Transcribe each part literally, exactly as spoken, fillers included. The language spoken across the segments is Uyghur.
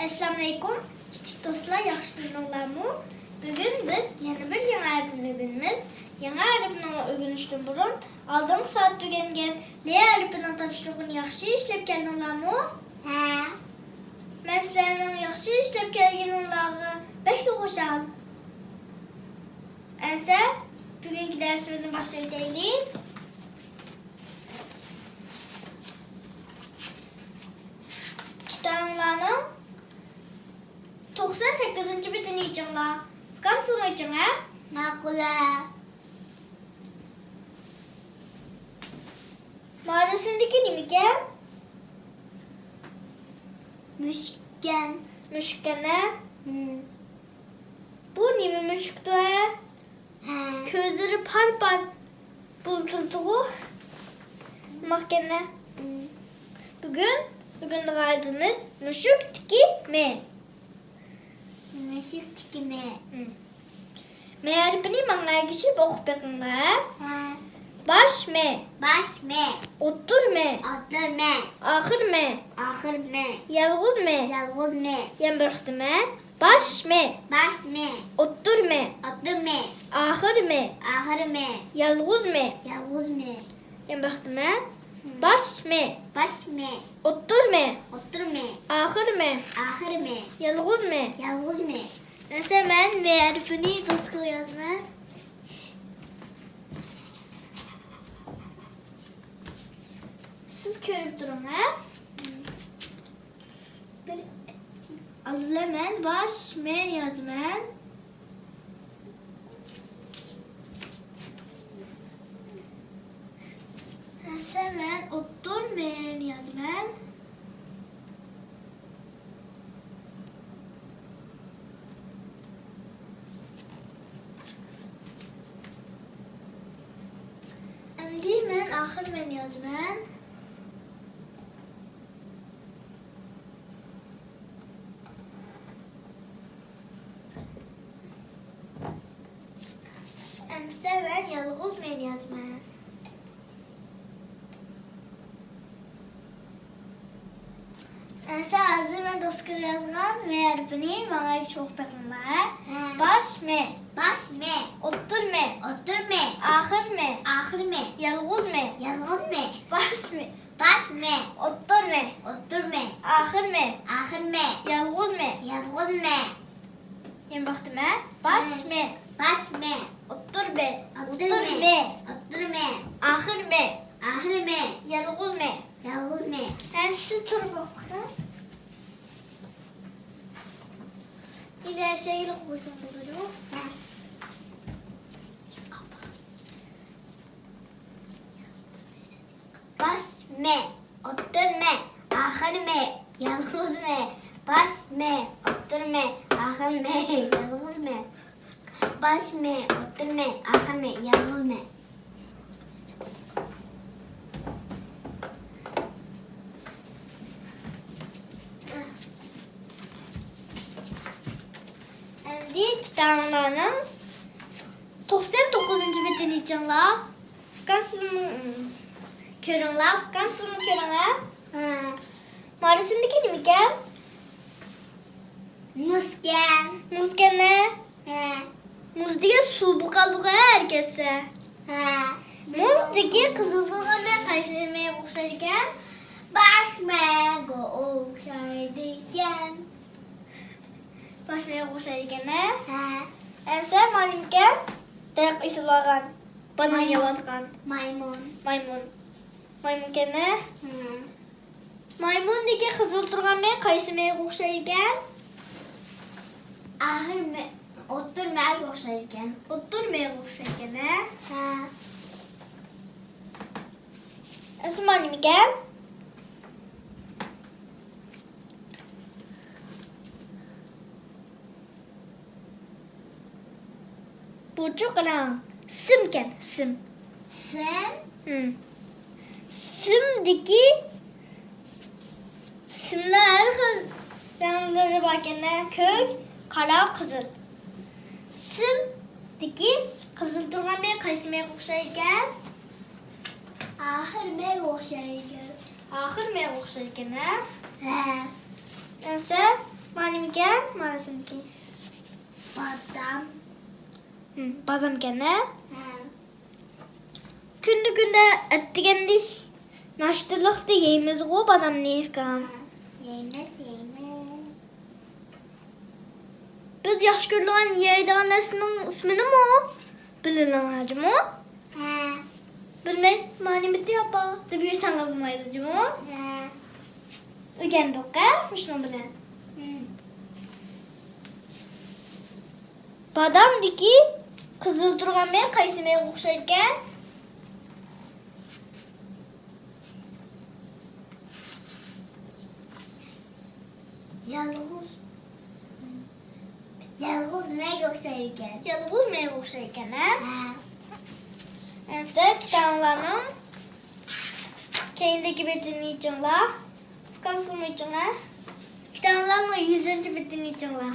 ئەسسالامۇئەلەيكۇم، كىچىك دوستلار، ياخشى تۇردۇڭلارمۇ؟ بۈگۈن بىز يەنە بىر يېڭى ھەرپنى ئۆگىنىمىز. يېڭى ھەرپنى ئۆگىنىشتىن بۇرۇن، ئالدىنقى سائەتتە ئۆگەنگەن ل ھەرپىنىڭ تاپشۇرۇقىنى ياخشى ئىشلەپ كەلدىڭلارمۇ؟ ھە. مەن سىلەرنىڭ ياخشى ئىشلەپ كەلگىنىڭلارغا بەكلا خۇشال. ئەمسە بۈگۈنكى دەرسىمىزنى باشلاۋېتەيلى. كىتابىڭلارنىڭ توقسان سەككىزىنچى بېتىنى ئېچىڭلار. ئۇكام، سىزمۇ ئېچىڭ، ھە؟ ماقۇل، ھە. ما رەسىمدىكى نېمىكەن؟ مۈشۈككەن. مۈشۈككەن، ھە؟ ھىم. بۇ نېمە مۈشۈكتۇ، ھە؟ ھە. كۆزلىرى پار-پار بولۇپ تۇرىدىغۇ. شۇنداقكەن-دە. ھىم. بۈگۈن ئۆگىنىدىغان ھەرپىمىز مۈشۈكتىكى م. مۈشۈكتىكى م. ھىم. م ھەرپىنى ماڭا ئەگىشىپ ئوقۇپ بېقىڭلار. ھە. باش م. باش م. ئوتتۇر م. ئوتتۇر م. ئاخىر م. ئاخىر م. يالغۇز م. يالغۇز م. يەنە بىر قېتىم. باش م. باش م. ئوتتۇر م. ئوتتۇر م. ئاخىر م. ئاخىر م. يالغۇز م. يالغۇز م. يەنە بىر قېتىم. ھىم. باش م. باش م. ئوتتۇر م. ئوتتۇر م. ئاخىر م. ئاخىر م. يالغۇز م. يالغۇز م. ئەمسە مەن م ھەرپىنى دوسكىغا يازىمەن. سىز كۆرۈپ تۇرۇڭ، ھە؟ بىر ئالدى بىلەن مەن باش م يازىمەن. ئەمسە مەن ئوتتۇر م يازىمەن. ئەمدى مەن ئاخىر م يازىمەن. ئەمسە مەن يالغۇز م يازىمەن. ئەمسە ھازىر مەن دوسكىغا يازغان م ھەرپىنى ماڭا ئەگىشىپ ئوقۇپ بېقىڭلار. ھە. باش م. باش م. ئوتتۇر م. ئوتتۇر م. ئاخىر م. ئاخىر م. يالغۇز م. يالغۇز م. باش م. باش م. ئوتتۇر م. ئوتتۇر م. ئاخىر م. ئاخىر م. يالغۇز م. يالغۇز م. يەنە بىر قېتىم، ھە؟ باش م. باش م. ئوتتۇر م. ئوتتۇر م. ئوتتۇر م. ئاخىر م. ئاخىر م. يالغۇز م. يالغۇز م. ھە، سىز تۇرۇپ ئوقۇڭ. ئىلى ئەشەگىلى قويساڭ بولىدۇ. ھە. باش م، ئوتتۇر م، ئاخىر م، يالغۇز م. باش م، ئوتتۇر م، ئاخىر م، يالغۇز م. باش م، ئوتتۇر م، ئاخىر م، يالغۇز م. ئەمدى كىتابىڭلارنىڭ توقسان توققۇزىنچى بېتىنى ئېچىڭلار. ئۇكام، سىزمۇ كۆرۈڭلار. ئۇكام، سىزمۇ كۆرۈڭلار. ھە. ما رەسىمدىكى نېمىكەن؟ مۇزكەن. مۇزكەن ھە؟ ھە. مۇز دېگەن سۇ بولۇپ قالدىغۇ ھەر كەتسە. ھە. مۇزدىكى قىزىل تۇرغان مەي قايسى مەيگە ئوخشايدىكەن؟ باش مەيگە ئوخشايدىكەن. باش مەيگە ئوخشايدىكەن ھە؟ ھە. ئەمسە ما نېمىكەن؟ دەرەخ ئېسىلىۋالغان. بانان يەۋاتقان. مايمۇن. مايمۇن. مايمۇنكەن ھە؟ ھە. مايمۇندىكى قىزىل تۇرغان مەي قايسى مەيگە ئوخشايدىكەن؟ ئاخىر مەي، ئوتتۇر مەيگە ئوخشايدىكەن. ئوتتۇر مەيگە ئوخشايدىكەن ھە؟ ھە. ئەمسە ما نېمىكەن؟ بۇچۇ قاراڭ. سىمكەن، سىم. سىم؟ ھىم. سىمدىكى، سىملار ھەر خىل رەڭلىرى باركەن ھە، كۆك، قارا، قىزىل. سىمدىكى قىزىل تۇرغان مەي قايسى مەيگە ئوخشايدىكەن؟ ئاخىر مەيگە ئوخشايدىكەن. ئاخىر مەيگە ئوخشايدىكەن ھە؟ ھە. ئەمسە مانا نېمىكەن؟ مانا شۇنىڭكى. بادام. ھىم، بادامكەن ھە؟ ھە. كۈندە كۈندە ئەتىگەندە ناشتىلىقتا يەيمىزغۇ بادامنى ئۇكام. ھە، يەيمىز، يەيمىز. بىز ياخشى كۆرىدىغان يەيدىغان نەرسىنىڭ ئىسمىنىمۇ بىلىلىڭلار جۇمۇ. ھە. بىلمەي مانا نېمىدى ئاپا دەپ يۈرسەڭلار بولمايدۇ جۇمۇ. ھە. ئۆگەندۇق ھە مۇشۇنىڭ بىلەن. ھىم. بادامدىكى قىزىل تۇرغان مېۋە قايسى مېۋىگە ئوخشايدىكەن؟ يالغۇز، يالغۇز مېۋىگە ئوخشايدىكەن. يالغۇز مېۋىگە ئوخشايدىكەن ھە؟ ھە. ئەمسە كىتابلارنىڭ كەينىدىكى بېتىنى ئېچىڭلار. ئۇكام سىزمۇ ئېچىڭلار. كىتابلارنىڭ يۈزىنچى بېتىنى ئېچىڭلار.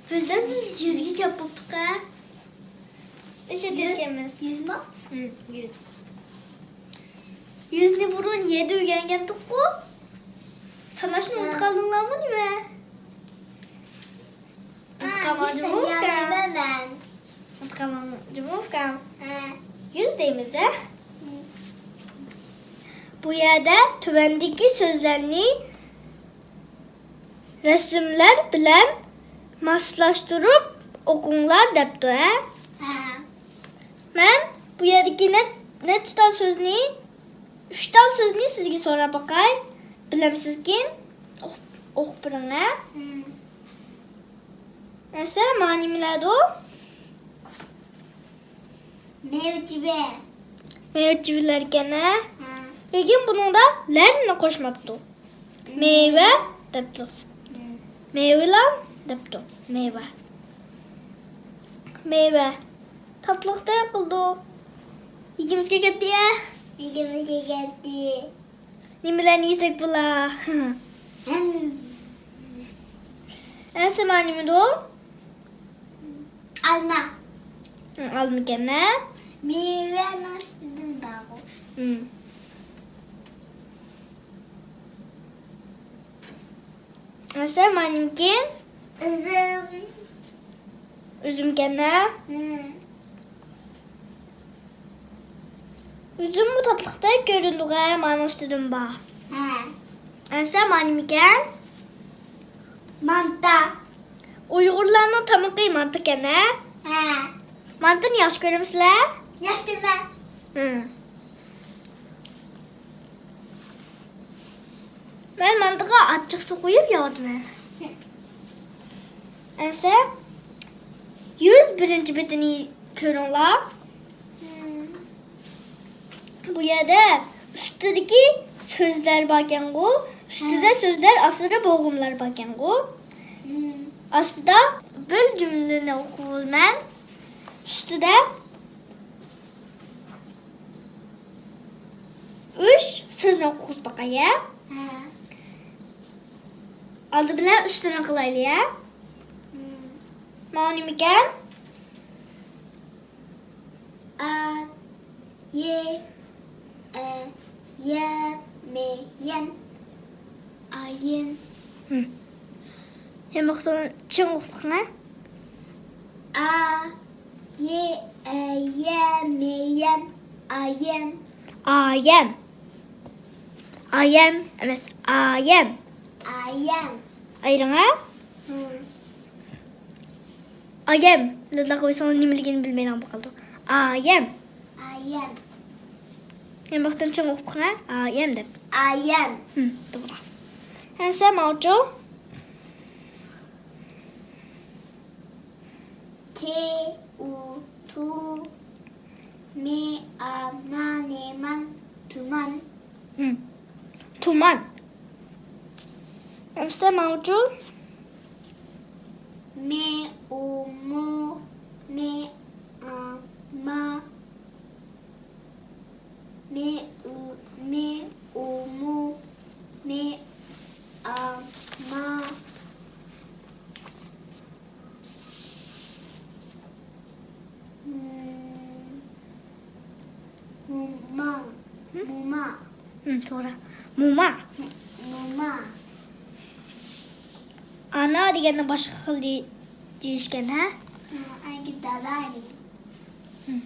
بىردەم بىز يۈزگە كەپ بوپتۇق ھە. ئىش يۈز، ئېتىۋاتىمىز. يۈزمۇ؟ ھىم، يۈز. يۈزنى بۇرۇن يەدە ئۆگەنگەنتۇققۇ. ساناشنى ھە. ئۇنتۇپ قالدىڭلارمۇ نېمە؟ ھە، ئۇنتۇپ قالماڭ يۈز جۇمۇ ئۇكام. سانىيالمايمەن مەن. ئۇنتۇپ قالماڭ جۇمۇ ئۇكام. ھە. يۈز دەيمىز ھە؟ ھىم. بۇ يەردە تۆۋەندىكى سۆزلەرنى رەسىملەر بىلەن ماسلاشتۇرۇپ ئوقۇڭلار دەپتۇ ھە؟ ھە. مەن بۇ يەردىكى نەچ-، نەچچە تال سۆزنى، ئۈچ تال سۆزنى سىزگە سوراپ باقاي. بىلەمسىزكىن؟ ئوقۇپ، ئوقۇپ بېرىڭ ھە؟ ھىم. ئەمسە مانا نېمىلەردۇ؟ مېۋە چىۋى. مېۋە چىۋىلەركەن ھە؟ ھە. لېكىن بۇنىڭدا لەرنى قوشماپتۇ. مېۋە دەپتۇ. مېۋىلار دەپتۇ. مېۋە. مېۋە. تاتلىقتەك قىلىدۇ. يېگۈمىز كەلگەنتى ھە؟ يېگۈمىز كەلگەنتى. نېمىلەرنى يېسەك بولا؟ ھەم. ئەمسە مانا نېمىدۇ؟ ئالما. ھىم، ئالمىكەن ھە؟ مېۋەنىڭ ئۈستىدىن بارغۇ. ھىم. ئەمسە مانا نېمىكىن؟ ئۈزۈم. ئۈزۈمكەن ھە؟ ھىم. ئۈزۈممۇ تاتلىقتەك كۆرۈنىدىغۇ ھە، مانىڭ ئۈستىدىن بار. ھە. ئەمسە مانا نېمىكەن؟ مانتا. ئۇيغۇرلارنىڭ تامىقى مانتىكەن ھە؟ ھە. مانتىنى ياخشى كۆرەمسىلەر؟ ياخشى كۆرىمەن. ھىم. مەن مانتىغا ئاچچىق سۇ قۇيۇپ يەۋاتىمەن. ئەمسە يۈز بىرىنچى بېتىنى كۆرۈڭلار. بۇ يەردە ئۈستىدىكى سۆزلەر باركەنغۇ، ئۈستىدە سۆزلەر، ئاستىدا بوغۇملار باركەنغۇ. ئاستىدا بىر جۈملىنى ئوقۇۋالىمەن. ئۈستىدە ئۈچ سۆزنى ئوقۇغۇزۇپ باقاي ھە؟ ھە. ئالدى بىلەن ئۈستىنى قىلايلى ھە؟ مم. ماۋۇ نېمىكەن؟ ئا، يې، ئە، يە، مې، يەن. ئايەن. ھىم. ياماقتىن چىڭ ئوقۇپ بېقىڭە. ئا، يې، ئە، يە، مې، يەن. ئايەن. ئايەن. ئايەن ئەمەس، ئايەن. ئايەن. ئايرىڭ ھە؟ ھىم. ئايەم. لىللا قويسىڭىز نېمىلىكىنى بىلمەيدىغان بولۇپ قالىدۇ. ئايەم. ئايەم. ياماقتىن چىڭ ئوقۇپ بېقىڭە. ئايەم دەپ. ئايەم. ھىم، توغرا. ئەمسە ماۋۇچۇ. تې، ئۇ، تۇ، مې، ئا، ما، نې، مان، تۇمان. ھىم. تۇمان. ئەمسە ماۋۇچۇ. مې، ئۇ، مۇ، مې، ئا، ما. مې، ئۇ، مې، ئۇ، مۇ، مې، ئا، ما. مم، موما. ھىم؟ موما. ھىم، توغرا. موما. موما. ئانا دېگەننى باشقا خىل دېي-، دېيىشكەن، ھە؟ ھە، ئەنگە دادا دېگەن.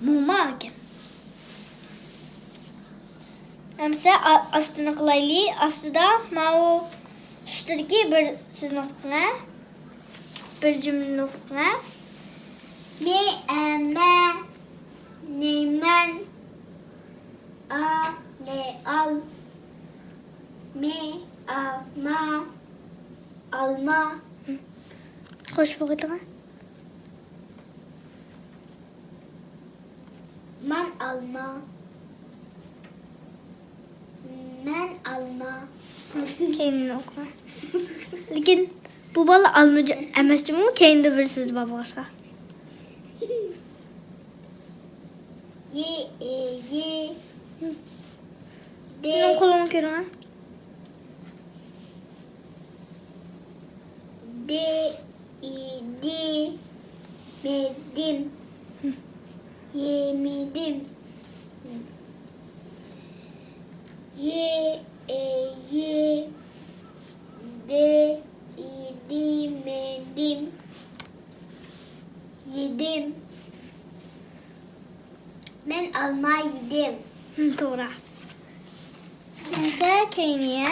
موما ئىكەن. ئەمسە ئا-، ئاستىنى قىلايلى. ئاستىدا ماۋۇ ئۈستىدىكى بىر سۆزنى ئوقۇڭە. بىر جۈملىنى ئوقۇڭە. مې، ئە، مە، نې، مەن، ئا، لې، ئال، مې، ئا، ما، ئالما. قوشۇپ ئوقۇيدىغان. مەن ئالما. مەن ئالما. كەينىنى ئوقۇ. لېكىن بۇ بالا ئالما ئەمەس جۇمۇ، كەينىدە بىر سۆز بار بولغاچقا. يې، ئې، يې. دې. مېنىڭ قولۇمنى كۆرۈڭ. دې، ئى، دې، مېدىم. يېمىدىم. يې، ئې، يې، دې، ئى، دې، مېدىم. يېدىم. مەن ئالما يېدىم. ھىم، توغرا. ئەمسە كەينىگە.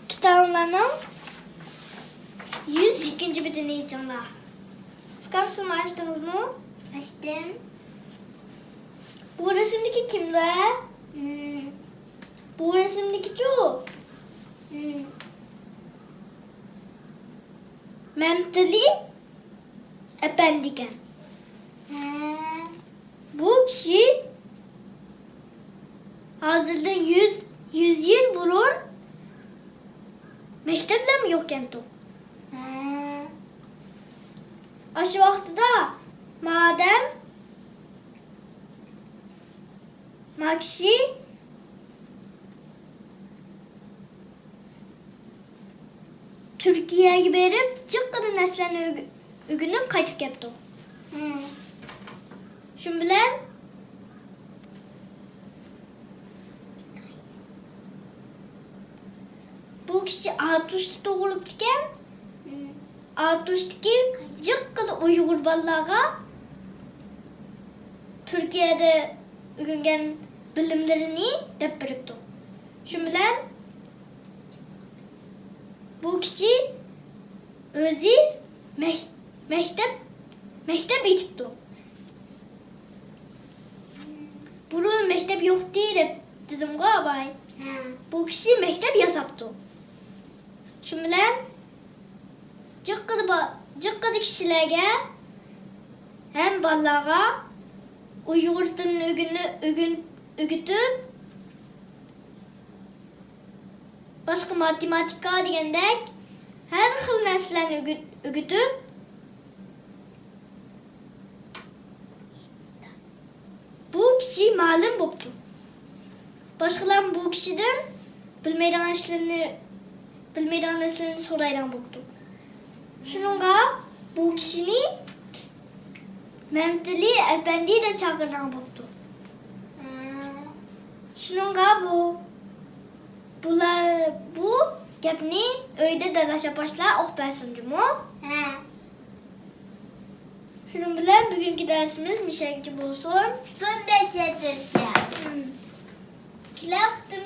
كىتابلارنىڭ يۈز ئىككىنچى بېتىنى ئېچىڭلار. ئۇكام، سىزمۇ ئاچتىڭىزمۇ؟ ئاچتىم. بۇ رەسىمدىكى كىملەر؟ ھىم. بۇ رەسىمدىكىچۇ؟ ھىم. مەمتىلى ئەپەندىكەن. ھە. بۇ كىشى ھازىردىن يۈز، يۈز يىل بۇرۇن مەكتەپلەرمۇ يوقكەنتۇ. ھە. ئاشۇ ۋاقتىدا مادەم ما كىشى تۈركىيەگە بېرىپ، جىققىدە نەرسىلەرنى ئۆگە-، ئۆگىنىپ قايتىپ كەپتۇ. ھىم. شۇ بىلەن بۇ كىشى ئاتۇشتا تۇغۇلۇپتىكەن. ھىم. ئاتۇشتىكى جىققىدە ئۇيغۇر بالىلارغا تۈركىيەدە ئۆگەنگەن بىلىملىرىنى دەپ بېرىپتۇ. شۇ بىلەن بۇ كىشى ئۆزى مەك-، مەكتەپ، مەكتەپ ئېچىپتۇ. بۇرۇن مەكتەپ يوقتى دەپ دېدىمغۇ ئاباي. ھە. بۇ كىشى مەكتەپ ياساپتۇ. شۇ بىلەن جىققىدە با-، جىققىدە كىشىلەرگە ھەم بالىلارغا ئۇيغۇر تىلىنى ئۆگىنى-، ئۆگىن-، ئۆگىتىپ، باشقا ماتېماتىكا دېگەندەك ھەر خىل نەرسىلەرنى ئۆگىت-، ئۆگىتىپ، بۇ كىشى مالىم بوپتۇ. باشقىلارمۇ بۇ كىشىدىن بىلمەيدىغان ئىشلىرىنى، بىلمەيدىغان نەرسىلەرنى سورايدىغان بوپتۇ. شۇنىڭغا بۇ كىشىنى مەمتىلى ئەپەندى دەپ چاقىرىدىغان بوپتۇ. ھە. شۇنىڭغا بۇ، بۇلار بۇ گەپنى ئۆيدە داداش ئاپاشلار ئۇقۇپ بەرسۇن جۇمۇ. ھە. شۇنىڭ بىلەن بۈگۈنكى دەرسىمىز مۇشەگىچە بولسۇن. بۇنداق شەرتلەرگە. ھىم. كېلەر قېتىم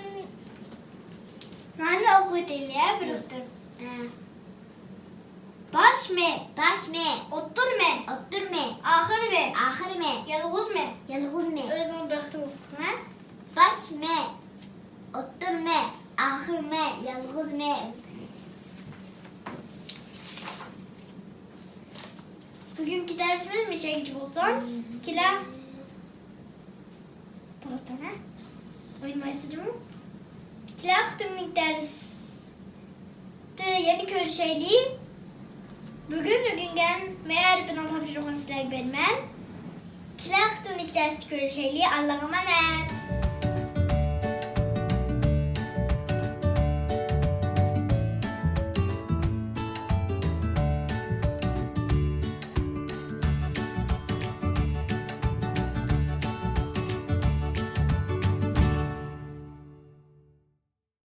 مانا ئوقۇۋېتەيلى، ھە، بىر قېتىم. ھە. باش مە. باش مە. ئوتتۇر مە. ئوتتۇر مە. ئاخىر مە. ئاخىر مە. يالغۇز مە. يالغۇز مە. ئۆزۈڭ بىر قېتىم ئوقۇڭ، ھە. باش مە. ئوتتۇر مە. ئاخىر مە. يالغۇز مە. بۈگۈنكى دەرسىمىز مۇشەگىچە بولسۇن. كېلەر. توختاڭ، ھە؟ ئوينىمايسىزمۇ؟ كېلەر قېتىملىق دەرستە يەنە كۆرۈشەيلى. بۈگۈن ئۆگەنگەن مە ھەرپىنىڭ تاپشۇرۇقىنى سىلەرگە بېرىمەن. كېلەر قېتىملىق دەرستە كۆرۈشەيلى. ئاللاغا ئامانەت.